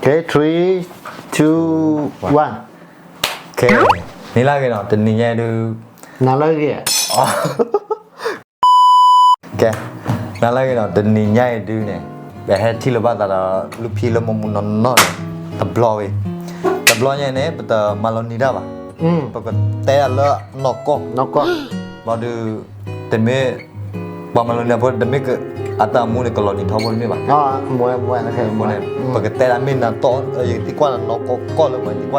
Okay, three, two, one. Okay, နံၤလၢအဂ့ၤနီၤ, တနံၤညါအံၤဒုး, နၤလၢအဂ့ၤ, ကဲ, နၤလၢအဂ့ၤနီၤ, တနံၤညါအံၤဒုးန့ၣ်, ပဟဲထံၣ်လိာ်ဘၣ်သးဒီး လူၢ်ဖံလၢမိၢ်မူနီၢ်နီၢ်န့ၣ်, တဘျီဝံၤ, တဘျီညါန့ၣ် ပတမၤလီၤနံၤတၢ်ဘၣ်, ပကတဲဒၣ်လၢနီၢ်ကီၢ်, နီၢ်ကီၢ်, ဘျီဒုး, တမ့ၢ် ပှၤမၤလီၤနံၤဖိ တမ့ၢ်အတၢ်အိၣ်မူန့ၣ် ကလီၤနံၤထီဘိတမ့ၢ်ဘၣ်, ပကတဲဒၣ်မ့ၢ်နၤတီ, ယသံကွၢ်နၤနီၢ်ကီၢ်ကီၢ်လၢပှၤသံကွၢ်န့ၣ်နီၤ, ဘျီ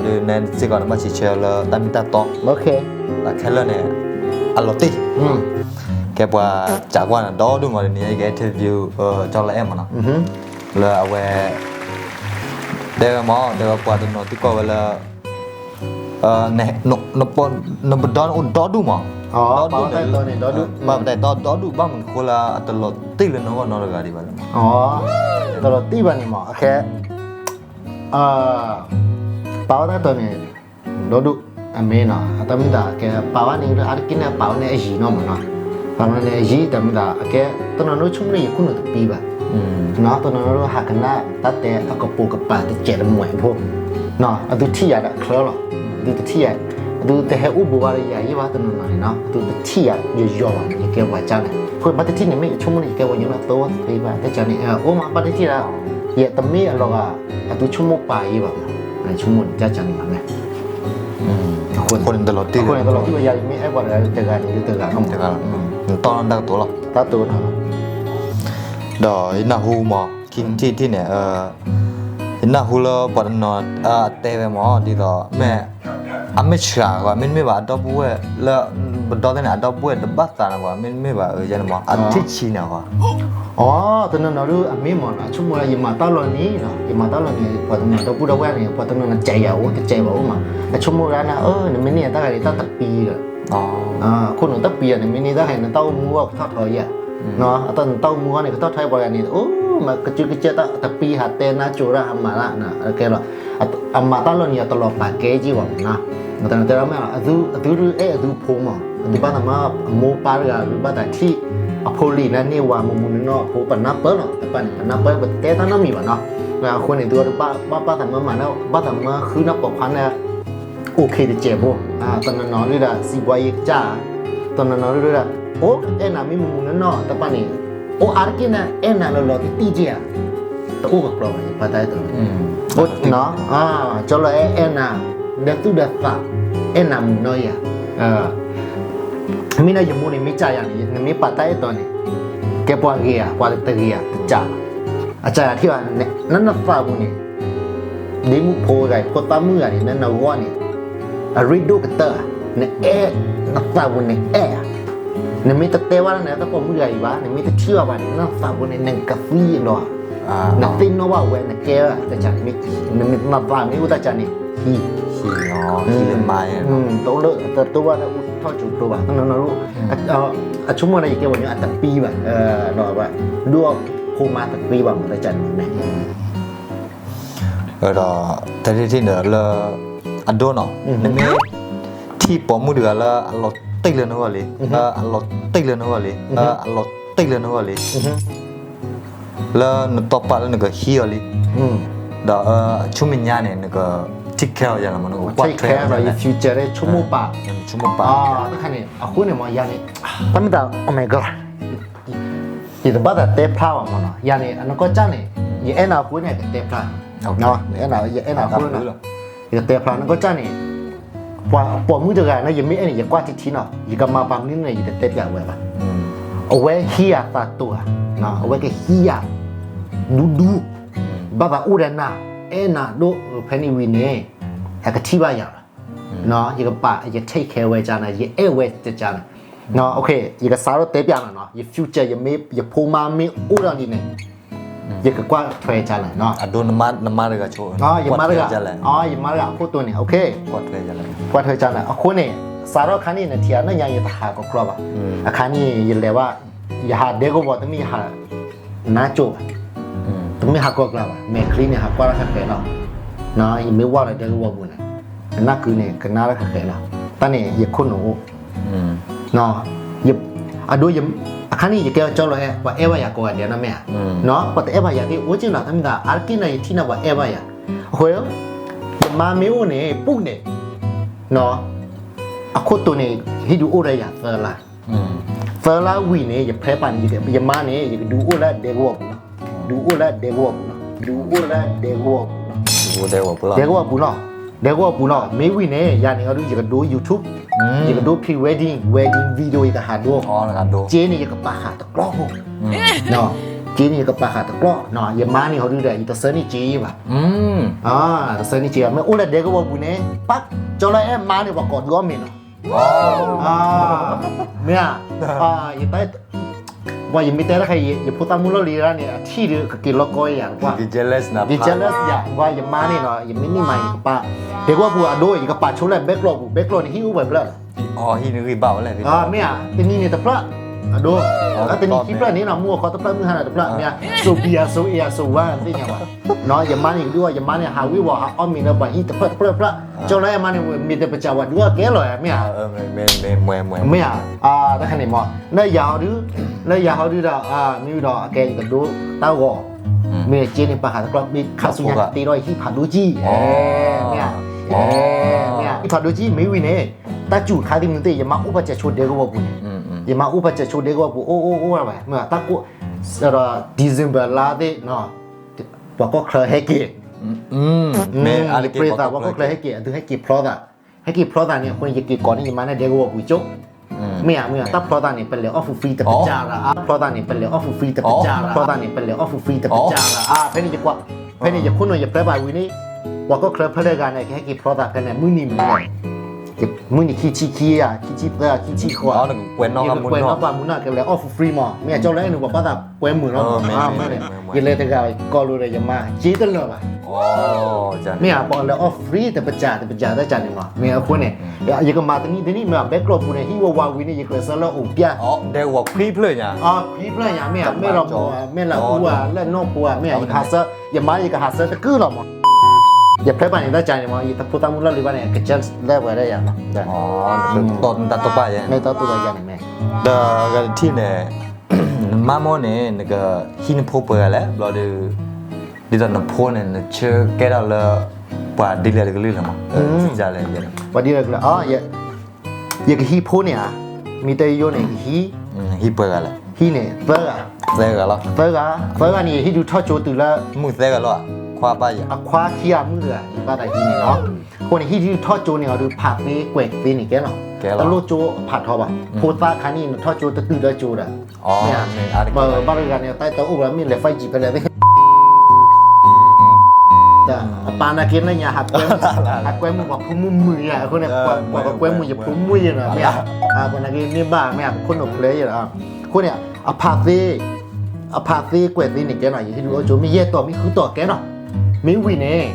ဒုး နစ့ၢ်ကီးနဘၣ်စံးဆၢလၢတၢ်မ့ၢ်တၢ်တီ, တၢ်ခဲလၢာ်န့ၣ်, အလီၤတံၢ်, ကဲပှၤစံးကွၢ်နၤဒီဒူၣ်မး တနံၤညါအံၤက interview ကၠီလၢအဲၣ်မးနီၤ, လၢအဝဲ တဲဝဲမး တဲဝဲပှၤတနီၤသံကွၢ်ဝဲလၢ နပဒီနအိၣ်ဒီဒူၣ်မး, ဒီဒူၣ်န့ၣ်, ပာ်ပတၢ်အဲၣ်တီဒီဒူၣ် ဘၣ်မနုၤဃိလၢအတလီၤတံၢ်လၢနဂီၢ်နီတဂၤဒံးဘၣ်လဲၣ်, တလီၤတံၢ်ဘၣ်န့ၣ်မး, အခဲ ပာ်ဝဲတၢ်အဲၣ်တီန့ၣ်, ဒီဒူၣ်, အမ့ၢ်နီၤ အတၢ်မ့ၢ်တၢ်ကဲပာ်ဝဲန့ၣ်လၢအါတက့ၢ်န့ၣ် ပာ်ဝဲန့ၣ်အယံၤနီၤမးနီၤ, ပာ်ဝဲန့ၣ်အယံၤ တၢ်မ့ၢ်တၢ်ကဲ, တနီၤနီၤဆိကမိၣ်န့ၣ် ယခိၣ်နူာ်တပံဘၣ်, တနီၤနီၤဟးကနၣ်တၢ်တဲအကပိာ်ကပၤတစဲးတမှဲးဖိ, အသုထံၣ်ယၤဒီးချၢလီၤ, အသုတထံၣ်ယၤ, အသုတဟဲအိၣ်ဘူးဘၣ်ဒီးယၤယံၤဘၣ် တနီၤနီၤန့ၣ်နီၤ အသုတထံၣ်ယၤယယီၤဘၣ် ယကဲပှၤကၢန့ၣ်, ဖိဘၣ်တထံၣ်န့ၣ် မ့ၢ်ယဆိကမိၣ်န့ၣ် ယကဲပှၤကညီလၢအသဝီသ့ဘၣ် တၢ်ကၢန့ၣ် အိၣ်မးဘၣ်တထံၣ်ဒၣ်, ယတမ့ၢ်အလီၤဂာ်, အသုဆိကမိၣ်ပာ်ယံၤဘၣ်မး, ဆိကမိၣ်န့ၣ် တၢ်ကၢန့ၣ်မးန့ၣ် အဃိန့ၣ်တလီၤတံၢ်, အဃိန့ၣ်တလီၤတံၢ်ဝဲယၤ ယမ့ၢ်အဲၣ်ပှၤတဂၤတဂၤန့ၣ် တဂၤလီၤမး, နတီၢ်လီၤတၢ်ကတိၤလီၤ, တၢ်ကတိၤလီၤ, ဒီးယနၢ်ဟူမး ခံထံၣ်တထံၣ်န့ၣ်, ယနၢ်ဟူလၢပှၤတနီၤတဲဝဲမး ဒ်သိးမ့ၢ်, အမ့ၢ်ဆှးကွၢ် မ့တမ့ၢ်ဘၣ် အဒီပုၢ်ဝဲၢ်လၢ, ပဒီသ့ၣ်န့ၣ် အဒီပုၢ်ဝဲၢ်တဘၣ်သးန့ၣ်ကွၢ် မ့တမ့ၢ်ဘၣ် ယဲန့ၣ်မး အထံၣ်ဆံးန့ၣ်ကွၢ်, အိ တနီၤနီၤဒုးအမ့ၢ်မးနီၤ ဆိကမိၣ်လၢ ယမၤတၢ်လီၤနံၤ, ယမၤတၢ်လီၤနံၤ ပှၤတနီၤဒီပုၢ်ဒီဝဲၢ်န့ၣ် ပှၤတနီၤန့ၣ် စဲးယၤအိၣ် တစဲးဘၣ်အိၣ်မး, အဆိကမိၣ်ဒၣ်န့ၣ် အၢ နမ့ၢ်န့ၢ်တၢ်ဂၤန့ၣ် တၢ်တပံဒီး ခိၣ်နူာ်တပံဒီး နမ့ၢ်န့ၢ်တၢ်ဂၤန့ၣ် နတၢ်အိၣ်မူအီၤကထီၣ်ထီယၤ, နတၢ်အိၣ်မူအီၤန့ၣ် ကထီၣ်ထီယၤပှၤဂၤန့ၣ် အိၣ်မး ကစုကစဲးတၢ်တပံ ဟးတဲနါစိၤတၢ်ဟးမၤတၢ်, ကဲလီၤ, အမၤတၢ်လီၤနံၤအတလီၤပာ်ကဲက့ၤဘၣ်မးနီၤ, တဲမ့ၢ်လီၤ အသုအဲၣ်အသုဖိမး အသုဘၣ်သးမၢအမိၢ်ပၢ်တဂၤ အသုဘၣ်သးထံၣ်အဖိလံၤန့ၣ် န့ၢ်ဝၤမိၢ်မူးနီၢ်နီၢ်အဖိ ပနၢ်ပၢၢ်လီၤ တပၣ်န့ၣ် ပနၢ်ပၢၢ် ပတတဲတၢ်နီတမံၤဘၣ်နီၤ, အဃိန့ၣ် သုအီၤဒုးဘၣ်ဘၣ်သးမၢမၤန့ၣ် ဘၣ်သးမၢဃုန့ၢ်ပိာ်ခွါန့ၣ် OK တစဲးဖိ, တနီၤနီၤဒုးဒီး စံးဘှီယံၤကစၢ်, တနီၤနီၤဒုးဒီး အိၣ် အဲၣ်နၤမံမူးနီၢ်နီၢ် တပၣ်န့ၣ်, အိၣ်အါတက့ၢ်န့ၣ် အဲၣ်နၤလီၤလီၤတံၢ်တံၢ်ဧါ, တအိၣ်ကကျီဘၣ် ယပာ်တၢ်အဲၣ်တီန့ၣ်, ကၠီလီၤအဲၣ်အဲၣ်နၤ, ဒီးသူၣ်ဒီးသး, အဲၣ်နၤမူးနီၢ်ဧါ, မ့ၢ်န့ၣ်ယမိၢ်န့ၣ် မ့ၢ်ကၢ်ယၤန့ၣ် နမ့ၢ်ပာ်တၢ်အဲၣ်တီန့ၣ်, ကဲပှၤဂ့ၤဧါ ပှၤတဂ့ၤဧါ တကၢ်ဘၣ်, အကၢ်ယၤထံၣ်ဘၣ်, နနသးပူၤန့ၣ် ဒ့မုၣ်ဖိဂၤအံၤ ဖိသၣ်မုၣ်ဂၤန့ၣ် နနဂီၢ်န့ၣ် အရ့ဒိၣ်ကတၢၢ်ဧါ, နအဲၣ် နသးပူၤန့ၣ်အဲၣ်ဧါ, နမ့ၢ်တတဲဝဲဒၣ်န့ၣ် တပိာ်မုၣ်ဂၤအံၤဘၣ်, နမ့ၢ်တထံၣ်ဘၣ်ဘၣ်န့ၣ် နသးပူၤန့ၣ် နကသံလီၤ, နသ့ၣ်နီၣ်ဘၣ်ဝဲ နကဲဘၣ်တၢ်ကၢ်န့ၣ်, နမ့ၢ်နသးမ့ၢ်အိၣ်တၢ်ကၢ်န့ၣ် ဟံး, တအိၣ်လၢတတိၢ်ဘၣ်လၢအိၣ်ထီၣ်ကၠိကျိဘၣ်, တနီၤနီၤ အဆိကမိၣ်န့ၣ် ယကဲပှၤကညီအတပံဘၣ်, ဒိၣ်ဖိမါတပံဘၣ်မး တၢ်ကၢ်န့ၣ်မးန့ၣ် ဒီး တထံၣ်န့ၣ်လၢ အဒိနီၤ, နမ့ၢ်ထံၣ်ပိာ်မုၣ်တဂၤလၢအလီၤတံၢ်လၢနဂီၢ်လံ, အလီၤတံၢ်လၢနဂီၢ်လံ, အလီၤတံၢ်လၢနဂီၢ်လံ, လၢနတီၢ်ပာ်လၢနကဟံးအီၤလံ, ဒီးဆူမဲာ်ညါန့ၣ် နက take care အီၤယၤလီၤမး, နကကွၢ်ထွဲအီၤယၤလီၤ, future ဆိကမိၣ်ပာ်, ဆိကမိၣ်ပာ်, တခါန့ၣ် အဃိန့ၣ်မး ယၤန့ၣ် တၢ်မ့ၢ်တၢ် oh my god ယတဘၣ်သးတဲဖျါဘၣ်မးနီၤ, ယၤန့ၣ် အနီၢ်ကီၢ်ကၢ်န့ၣ် ယအဲၣ်နၤအဃိန့ၣ် ယကတဲဖျါ, ယအဲၣ်နၤအဃိန့ၣ် ယကတဲဖျါ နီၢ်ကီၢ်ကၢ်န့ၣ်, ပှၤပိာ်မုၣ်တဂၤန့ၣ် ယမ့ၢ်အဲၣ်န့ၣ် ယကွၢ်ထံထံနီၤ, ယကမၤပာ်မနုၤန့ၣ် ယတတဲပျးဝဲဘၣ်, အဝဲဟံးယၤသးတိၤဧါ, အဝဲကဟံးယၤ ဒူဒူ, ဘၣ်သးအိၣ်ဒီးနၤ, အဲၣ်နၤဒိၣ်ဖဲန့ၣ်ဝံၤန့ၣ်, အကထံၣ်ဘၣ်ယၤလီၤ, ယကပာ် ယ take care ဝဲကၢ်န့ၣ် ယအဲၣ်ဝဲကၢ်န့ၣ်, ယကစးထီၣ်တဲပျးနၤနီၤ, ယ future ယမ့ၢ် ယဖိမါမ့ၢ်အိၣ်ဒီးလံန့ၣ်, ယကကွၢ်ထွဲကၢ်န့ၣ်, အဒိ နမါတဂၤဆိ, ယမါတဂၤ, ယမါတဂၤအခိၣ်တိန့ၣ်, ကွၢ်ထွဲကၢ်န့ၣ်, အဃိန့ၣ်, စးထီၣ်အခါန့ၣ် နထံၣ်အနၢ်ညါယတဟးကီကျီဘၣ်, အခါန့ၣ် ယလဲၤဘၣ်, ယဟးဒဲကဝီၤ တမ့ၢ်ယဟး နါကၠိဘၣ်, တမ့ၢ်ဟးကီကျီဘၣ်, မဲာ်ချံန့ၣ် ဟးကွၢ်တၢ်ဃဲးဃဲးလီၤ, ယမ့ၢ်ဝဲလီၤဒဲကဝီၤပူၤန့ၣ်, နၢ်ကုန့ၣ် ကနၣ်တၢ်ဃဲးဃဲးလီၤ, တၢ်န့ၣ် ယခိၣ်နူာ်အိၣ်, ယ အဒိ အခါန့ၣ် ယကဲအကၠီလီၤအဲၣ် ပှၤအဲၣ်ဘၣ်ယၤကိးဂၤဒဲးနီၤမ့ၢ်ဧါ, ပှၤတအဲၣ်ဘၣ်ယၤသ့ၣ်အိၣ်က့နီၤ တၢ်မ့ၢ်သး အါတက့ၢ်န့ၣ် ယထံၣ်န့ၣ် ပှၤအဲၣ်ဘၣ်ယၤ, အဃိ ယမါမ့ၢ်အိၣ်န့ၣ် ပူၣ်န့ၣ် အခိၣ်တိန့ၣ် ဟ့ၣ်ဒုးအိၣ်ဒီးယၤသၢလါ, သၢလါဝံၤန့ၣ် ယဖဲပာ်န့ၣ် ယမါန့ၣ် ယကဒုးအိၣ်လၢဒဲကဝီၤပူၤ, ဒုးအိၣ်လၢဒဲကဝီၤပူၤလီၤ, ဒုးအိၣ်လၢဒဲကဝီၤပူၤလီၤ, ဒဲကဝီၤပူၤလီၤ, ဒဲကဝီၤပူၤလီၤ, မ့ၢ်ဝံၤန့ၣ် ယၤန့ၣ်အီၤဒုး ယကဒိ YouTube, ယကဒိ pre wedding, wedding video ယကဟးဒိ, က့န့ၣ် ယကပာ်ဃာ်တကျီၢ်ဖိ, က့န့ၣ် ယကပာ်ဃာ်တကျီၢ်, ယမါန့ၣ်အီၤဒုးဒီး ယတဆၢန့ၢ်က့ဘၣ်, တဆၢန့ၢ်က့ဘၣ်, မ့ၢ်အိၣ်လၢဒဲကဝီၤပူၤန့ၣ် ပၢ်ကၠီလၢအဲၣ်မါန့ၣ် ပှၤကိးဒုးအီၣ်မ့ၤနီၤ မ့ၢ်ဧါ, ယတဲ, ပှၤယမ့ၢ်တဲတခါအံၤ ယဖိသၣ်မုၣ်လီၢ်လံၤဒၣ်န့ၣ် အထံၣ်ဒီးကက့ၤလီၤကီယၤကွၢ်, ယ jealous ယၤ, ပှၤယမါန့ၣ်နီၤ ယမ့ၢ်န့ၢ်မးယကပာ်, ဒဲကဝီၤပူၤအဒိ ယကပာ်ဆိလၢဘဲကျိာ်ပူၤ, ဘဲကျိာ်န့ၣ်ဟံၣ်အိၣ်ပှဲၤဖျၢၣ်, မ့ၢ်ဧါ, တနံၤန့ၣ်တဖျၢၣ်, အဒိ, တနံၤခံဖျၢၣ်န့ၣ်နီၤ မုၢ်အဃီတဖျၢၣ်မုၢ်ဟါန့ၣ်တဖျၢၣ်, မ့ၢ်ဧါ, စိာ်ဘံယၤစိာ်အ့ယၤစိာ်ဝါသ့ၣ်ညါဘၣ်, ယမါန့ၣ်ကဒုးအီၣ် ယမါန့ၣ် ဟးဝ့ၤဝီၤ ဟးအီၣ်မ့ၤလၢပှၤဟံၣ်တဖျၢၣ်တဖျၢၣ်တဖျၢၣ်, ကၠီလၢအဲၣ်မါန့ၣ် မ့ၢ်တပစၢ်ဝဲဒုးအီၣ်ကဲလီၤဧါ, မ့ၢ်ဧါ, မ့ၢ်ဧါ, တၢ်ခါန့ၣ်မ့ၢ်, လၢယၤဟီဒု, လၢယၤဟီဒုဒီး, မ့ၢ်ဝံၤဒီး အကဲယကဒိတၢ်ဂီၤ, မ့ၢ်က့န့ၣ် ပာ်ဃာ်တကျီၢ် မ့ၢ်ခါဆူညါ တ့ထီၣ်ဟံၣ်ဖးဒိၣ်ကံ, မ့ၢ်ဧါ, မ့ၢ်ဧါ, ဟံၣ်ဖးဒိၣ်ကံ မ့ၢ်ဝံၤန့ၣ်, တၢ်စူၤခါသ့ၣ်မနုၤသ့ၣ် ယမါအိၣ်ပာ်စဲးဆိဒဲကဝီၤပူၤန့ၣ်, ယမါအိၣ်ပာ်စဲးဆိဒဲကဝီၤပူၤ အိၣ်အိၣ်အိၣ်ဝဲ, မ့ၢ်တၢ်ကိၣ်, ဒီး December လါသ့ၣ်, ပှၤကီၢ်ချၢဟဲက့ၤ, ပရ့သး ပှၤကီၢ်ချၢဟဲက့ၤ အသုဟဲက့ၤဖျီသး, ဟဲက့ၤဖျီသးန့ၣ် အဃိန့ၣ် ယက့ၤကိးန့ၢ်ယမါန့ၣ် ဒဲကဝီၤပူၤကၠိ, မ့ၢ်ဧါ, မ့ၢ်ဧါ, တၢ်ဖျီသးန့ၣ် ပလဲၤအီၣ် for free တပစၢ်ရၣ်, ဖျီသးန့ၣ် ပလဲၤအီၣ် for free တပစၢ်ရၣ်, ဖျီသးန့ၣ် ပလဲၤအီၣ် for free တပစၢ်ရၣ်, ဖဲန့ၣ်ယကွၢ်, ဖဲန့ၣ်ယခိၣ်နူာ်ယပျဲပာ်ဝံၤန့ၣ်, ပှၤကီၢ်ချၢဖဲလဲၣ်ဂၤန့ၣ် ကဟဲက့ၤဖျီသးဖဲန့ၣ် မုၢ်နံၤမုၢ်နံၤ, မုၢ်နံၤခံဆံခံဧါ, ခံဆံသၢဧါ, ခံဆံဃိးဧါ, ယကကွဲးနီၣ်ပာ်မုၢ်နီၢ် ကလဲၤအီၣ် for free မး, မ့ၢ်ဧါ, ကၠီလၢအဲၣ်န့ၣ် ပှၤဘၣ်သးကွဲမုာ်လီၤမး, မ့ၢ်န့ၣ်, ယလဲၤတဂၤကီလိၤဒီးယမါ က့တလၢာ်ဘၣ် မ့ၢ်ဧါ, ပှၤလဲၤအီၣ် for free တပစၢ် တပစၢ်တၢ်ကၢ်န့ၣ်မး, မ့ၢ်အဃိန့ၣ်, ယကမၤတနံၣ်တနံၣ် မ့ၢ်ဧါ, ဘဲကျိာ်ပူၤန့ၣ် ဟံၣ်ဝဲဝါဝံၤန့ၣ် ယကျဲးစၢးလၢအိၣ်ပျၢ်, ခွံဖျၢၣ်ညါ, ခွံဖျၢၣ်ညါ မ့ၢ်ဧါ, မ့ၢ်လၢမူ, မ့ၢ်လၢအူဧါ, လၢနီၢ်ဖိဧါ, မ့ၢ်ဧါ, ယကဟးဆၢ, ယမါယကဟးဆၢတကုၢ်လီၤမး, ယဖျဲပာ်န့ၣ်တၢ်ကၢ်န့ၣ်မး ယတဖိသၣ်မုၣ်လီၢ်လံၤဘၣ်န့ၣ် ကစၢၢ်လၢပှဲၤဒၣ်ယၤလီၤ, တၢ်တပာ်ယၤ, မ့ၢ်တၢ်တပာ်ယၤန့ၣ်မ့ၢ်, ဒီးဂၤတထံၣ်န့ၣ် နမါမိၢ်န့ၣ် နကဟံးနဖိပှဲၤဂၤလဲၣ်, ဘျီဒီး, ဒ်သိးနဖိန့ၣ် နဆၢကဲထီၣ်လၢ ပှၤဒ်လဲၣ်တကလုာ်လၢၤမး, လဲၣ်, ပှၤဒ်လဲၣ်တကလုာ်, ယကဟံးဖိန့ၣ်ဧါ, မ့ၢ်တဲယိယိန့ၣ် ယဟံး, ဟံးပှဲၤဂၤလဲၣ်, ဟံးန့ၣ် သၢဂၤ, သၢဂၤလီၤ, သၢဂၤ, သၢဂၤန့ၣ် ယဟံးဒုးထီၣ်ကၠိတုၤလၢ, မုၢ်သၢဂၤလီၤ, ခွါဘၣ်ယၤ, အခွါခံဂၤမုၣ်တဂၤ ယဘၣ်သးဟံးန့ၣ်လီၤ, အဃိန့ၣ် ဟံးဒုးထီၣ်ကၠိန့ၣ် အီၤဒုးဖးသ့ကွဲးသ့န့ၣ်ကဲလီၤ, တလိၣ်ကၠိဖးထီဘၣ်, ဖိသၣ်ခါန့ၣ် နထီၣ်ကၠိတတုၤလၢကၠိဒီး, မ့ၢ်ဧါ, ဘၣ်တဂၤန့ၣ် တၢ်တအိၣ်ဘၣ် မ့ၢ်လဲၤ five G ဖဲလဲၣ်သ့ၣ် အပၢ်နာ်က့လၢညါ ဟးကွဲမုာ် ဟးကွဲမုာ်ပှၤဖိမုၣ်မုာ်ယၤ အဃိန့ၣ်, ပှၤကွဲမုာ်ယဖိမုၣ်ယၤနီၤ မ့ၢ်ဧါ, ပှၤနာ်က့မ့ၢ်ဘၣ် မ့ၢ်ဧါ, ပခိၣ်နူာ်ဖျဲးယၤလီၤ, အဃိန့ၣ်, အဖးသ့, အဖးသ့ကွဲးသ့န့ၣ်ကဲနီၤ ယဟံးဒုးအိၣ်ကၠိ မ့ၢ်ယဲၢ်တီၤမ့ၢ်ဃုတီၤကဲနီၤ, မ့ၢ်ဝံၤန့ၣ်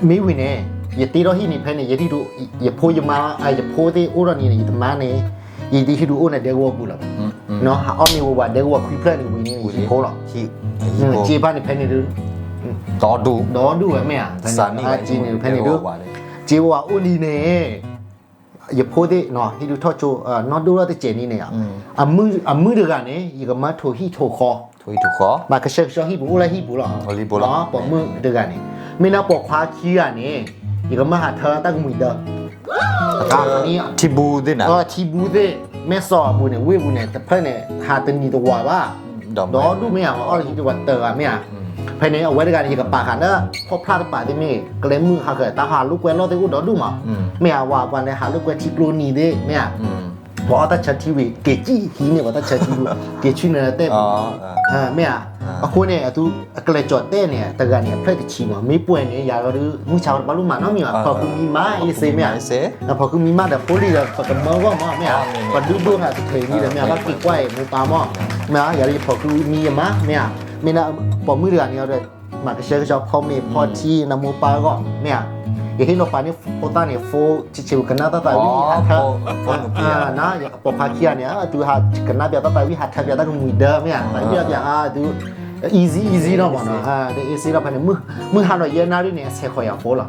မ့ၢ်ဝံၤန့ၣ်, ယတ့ထီၣ်ဟံၣ်န့ၣ်ဖဲန့ၣ် ယဒုး, ယဖိယမါ, ယဖိသ့ၣ်အိၣ်ထီၣ်န့ၣ် ယတမါန့ၣ်, ယတဟံးဒုးအိၣ်န့ၣ်ဒဲကဝီၤပူၤလီၤ, ဟးအီၣ်မ့ၤဝဲဝဲဒဲကဝီၤခွံဖျၢၣ်န့ၣ်ဝံၤန့ၣ် ယဟံးဖိလီၤ, စ့ဖဲန့ၣ်ဖဲန့ၣ်ဒုး, ဒီဒူၣ်, ဒီဒူၣ်ဝဲမ့ၢ်ဧါ, ဖဲန့ၣ်, စ့ဝဲအိၣ်လံန့ၣ်, ယဖိသ့ၣ်, ဟံးဒုးထီၣ်ကၠိ, နီၢ်ဒိၣ်ထီၣ်တစဲးန့ၣ်န့ၣ်, အမုၢ်တဂၤန့ၣ် ယကမၢထိးဟံၣ်ထိးဃီ မၤကဆှဲကဆှီဟံၣ်ပူၤအိၣ်လၢဟံၣ်ပူၤလီၤ, ပိာ်မုၣ်တဂၤန့ၣ်, မ့ၢ်လၢပိာ်ခွါခံဂၤန့ၣ်, ယကမၢဟးထၢတၢ်ကမှံၤဒၢ, ထံဘူသ့ၣ်နၤ, ထံဘူသ့ၣ်, မဲၢ်စီၤအပူၤန့ၣ် ဝ့ၢ်ပူၤန့ၣ် တဖျၢၣ်န့ၣ် ဟးတနံၤတဝးဘၣ်, ဒီဒူၣ်မ့ၢ်ဧါ, အီၣ်လၢဟံၣ်ဒုးဝဲတဂၤမ့ၢ်ဧါ, ဖဲန့ၣ် အဝဲတဂၤန့ၣ် ယကပာ်ဃာ်လၢ ဖီၣ်ဖျါတပာ်သ့ၣ်မ့ၢ် ကလဲၤမုၢ်ဟးဃၢၤ တၢ်ဟးလိာ်ကွဲလီၢ်သ့ၣ်အိၣ်ဒီဒူၣ်မး, မ့ၢ်ဧါ, ဝဲပှၤလဲၤဟးလိာ်ကွဲထံကျိနံၤသ့ၣ် မ့ၢ်ဧါ, ပှၤအီၣ်တၢ်ဆၢထံဝံၤ က့ၤကံၣ်ဟံးန့ၢ်ပှၤတၢ်ဆၢထံ, က့ၤဆူန့ၣ်တဲ, မ့ၢ်ဧါ, အဃိန့ၣ် အသု အကလဲၤကၠီၤတဲၣ်န့ၣ် တဂၤန့ၣ် အဖျၢၣ်တဆံမး မ့ၢ်ပှဲၤန့ၣ် ယၤဒီး မုၢ်ဆါဝဲတဘၣ်လိၣ်မၤနီတမံၤဘၣ်, ဖီၣ်ခုမံမးအ့စ့မ့ၢ်ဧါ, ဖီၣ်ခုမံမးဒီးဖိလံဒီး ပကမၢဂီၢ်မး မ့ၢ်ဧါ, ပဒုးဒိၣ်ဟးတထံးမံဒီး မ့ၢ်ဧါ, ဘၣ်က့ၤကွၢ်အံၤ မိၢ်ပၢ်မး, မ့ၢ်ဧါ, ယၤဒီးယဖီၣ်ခုမံယမး မ့ၢ်ဧါ, မ့ၢ်ဒၣ်ပိာ်မုၣ်တဂၤန့ၣ်ဒီး မၤကဆှဲကဆှီဖီမ့ၤဖီထံ နမိၢ်ပၢ်အဂီၢ် မ့ၢ်ဧါ, ယဟ့ၣ်နီၤပာ်န့ၢ်ဖိသၣ်န့ၣ် ဖိဆံးဆံးကနၣ်တၢ်သးဝံၣ်ဟးထၢ, ပိာ်ခွါခံဂၤန့ၣ် အသုဟးကနၣ်ပၠးတၢ်သးဝံၣ် ဟးထၢပၠးတၢ်ကမှံၤဒၢ မ့ၢ်ဧါ, သးဝံၣ်ပၠးအသု easy easy နီၤမးနီၤ, easy နီၤဖဲန့ၣ် မုၢ်ဟါနီၤယဲၢ်နၣ်ရံၣ်န့ၣ် အဆဲးဃီၤယၤဖိလီၤ,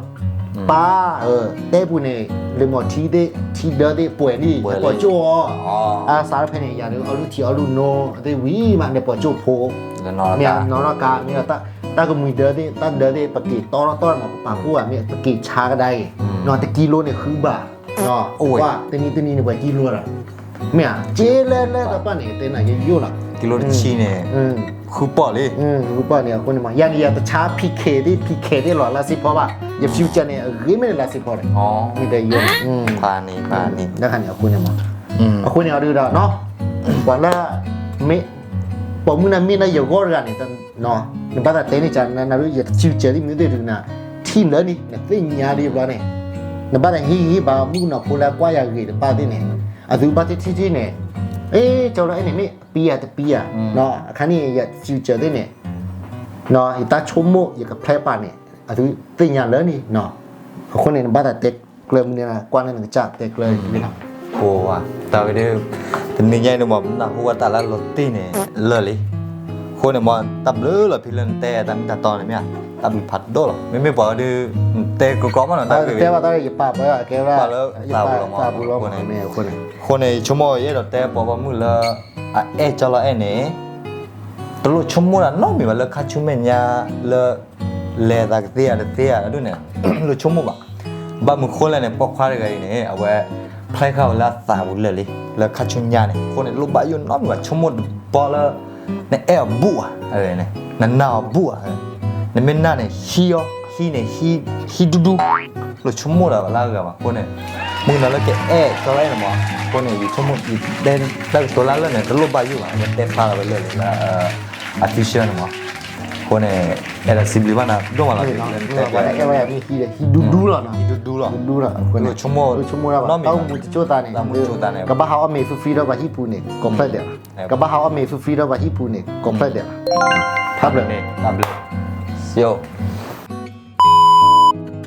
ပၢ်, တဲပူၤန့ၣ် လၢမိၢ်ထံသ့ၣ် ထံဒၢသ့ၣ်ပှဲၤလံ နပိာ်ကၠိၣ်အီၤ, အစးထီၣ်ဖဲန့ၣ် ယၤဒုးအီလုၢ်ထံအီလုၢ်နိသ့ၣ်ဝံၤမး နပိာ်ကၠိၣ်ဖိ, မ့ၢ်နီၢ်ကါ မ့ၢ်ဒီး တၢ်ကမှံၤဒၢသ့ၣ် တၢ်ဒၢသ့ၣ် ပက့ၤတီထီၣ်တီထီၣ်မး ပပာ်ဖှိၣ်ဧါ မ့ၢ်ပက့ၤဆါကဒါအံၤ, နီၢ်တကံလိန့ၣ်ဃုဘၣ်, အိၣ်ဝဲ တနံၤတနံၤန့ၣ်ပှဲၤကံလိဒီး, မ့ၢ်ဧါ က့လဲၣ်လဲၣ်တပၣ်န့ၣ် တဲနၤယယိၣ်လီၤ, ကံလိတဆံန့ၣ် ဃုပီၣ်လံ, ဃုပီၣ်န့ၣ် အဃိန့ၣ်မး ယၤန့ၣ်ယတဆါ ဖံးခဲးသ့ၣ် ဖံးခဲးသ့ၣ်လီၤလၢစ့ဖီဘၣ်, ယ future န့ၣ် အဂ့ၤမ့ၢ်န့ၣ်လၢစ့ဖီဒီး, မ့ၢ်တဲယိၣ်, ဖးန့ၣ် ဖးန့ၣ် တၢ်ခါန့ၣ် အဃိန့ၣ်မး, အဃိန့ၣ်အီၤဒုးဒီးနီၤ, ပှၤလၢ ပိာ်မုၣ်နမ့ၢ်လၢယဂီၢ်တဂၤန့ၣ်, နဘၣ်သးတဲန့ၢ်ကနၤ နဒုးယ future ဒ်မနုၤသ့ၣ်ဒုးနၤ, ထံၣ်လၢန့ၣ် နသ့ၣ်ညါဒ်ဘျီန့ၣ်, နဘၣ်သးဟ့ၣ်ဂံၢ်ဟ့ၣ်ဘါမုၣ်ကနီၤဖိလၢကွၢ်ယၤဂ့ၤတပၣ်သ့ၣ်န့ၣ်, အသုဘၣ်ထံၣ်ထံၣ်ထံၣ်န့ၣ်, အ့ ကၠီလီၤအဲၣ်န့ၣ်မ့ၢ်ပံယၤတပံယၤ, အခါန့ၣ် ယ future သ့ၣ်န့ၣ်, ယတၢ်ဆိကမိၣ် ယက plan ပာ်န့ၣ် အသုသ့ၣ်ညါလၢန့ၣ်, အဃိန့ၣ် နဘၣ်သးတဲကျၢၤမနုၤ ကွၢ်န့ၣ်နကစၢ်တဲကျၢၤန့ၣ်, အိၣ်ဝဲ တၢ်ဝဲဒၣ်, တနံၤညါအံၤန့ၣ်မး နၢ်ဟူဝဲတၢ်လၢလီၤတံၢ်န့ၣ် လၢာ်လံ, အဃိန့ၣ်မး တၢ်ဘျုးလီၤဖဲလၢနတဲတၢ်မ့ၢ်တၢ်တီန့ၣ်မ့ၢ်ဧါ, တၢ်ဘျုးဖးဒိၣ်လီၤ, မ့မ့ၢ်ပှၤဒုး နတဲကီကီမးနီၤ တၢ်ဘျုး, ပာ်လၢသးပူၤလီၤမး, အဃိန့ၣ် ယဆိကမိၣ် ယအဲၣ်ဒိးတဲပိာ်မုၣ်လၢ အအဲၣ်ကၠီလီၤအဲၣ်န့ၣ်, တလိၣ်ဆိကမိၣ်တၢ်နီတမံၤဘၣ်လၢခါဆူမဲာ်ညါလၢ လဲၤသးကသ့ဧါတသ့ဧါဒ်န့ၣ်, လိၣ်ဆိကမိၣ်ဘၣ်, ဘၣ်မနုၤဃိလဲၣ်န့ၣ် ပိာ်ခွါတဂၤအံၤန့ၣ် အဝဲ plan ဃာ်ဝဲလၢအသးပူၤလၢာ်လံ, လၢခါဆူညါန့ၣ် အဃိန့ၣ် တလိၣ်ဘၣ်ယိၣ်နီတမံၤဘၣ် ဆိကမိၣ်တဘျီလၢ နအဲၣ်အီၤဘူးဧါ, နနာ်အီၤဘူးဧါ, နမ့ၢ်နာ်န့ၣ် ဟံးအီၤ ဟံးန့ၣ် ဟံးဒူဒူ, လိၣ်ဆိကမိၣ်ဒီးလၢအဂၤဘၣ် အဃိန့ၣ်, မုၢ်ကနီၤလၢကအဲၣ်ကၠီလီၤအဲၣ်န့ၣ်မး, အဃိန့ၣ် ယဆိကမိၣ် ယတဲတၢ်ကတိၤလၢလၢာ်န့ၣ် တလိၣ်ဘၣ်ယိၣ်ဘၣ် အဝဲတဲဖျါလီၤဝဲလၢာ်လံလၢ အ future န့ၣ်မး, အဃိန့ၣ် အဲၣ်ဒိးစံးဘျုးဘၣ်နၤဒိၣ်မးလီၤ, ဟံးဒူဒူလီၤ, ဟံးဒူဒူလီၤ, လိၣ်ဆိကမိၣ် တၢ်အိၣ်မူတကၠိၣ်သးန့ၣ်, ကဘၣ်ဟးအီၣ်မ့ၤ free free ဒီးပှၤဟံၣ်ပူၤန့ၣ် ကိးဖျၢၣ်ဒဲးလီၤ, ကဘၣ်ဟးအီၣ်မ့ၤ free free ဒီးပှၤဟံၣ်ပူၤန့ၣ် ကိးဖျၢၣ်ဒဲးလီၤ, တၢ်ဘျုး, တၢ်ဘျုး, စံယိၣ်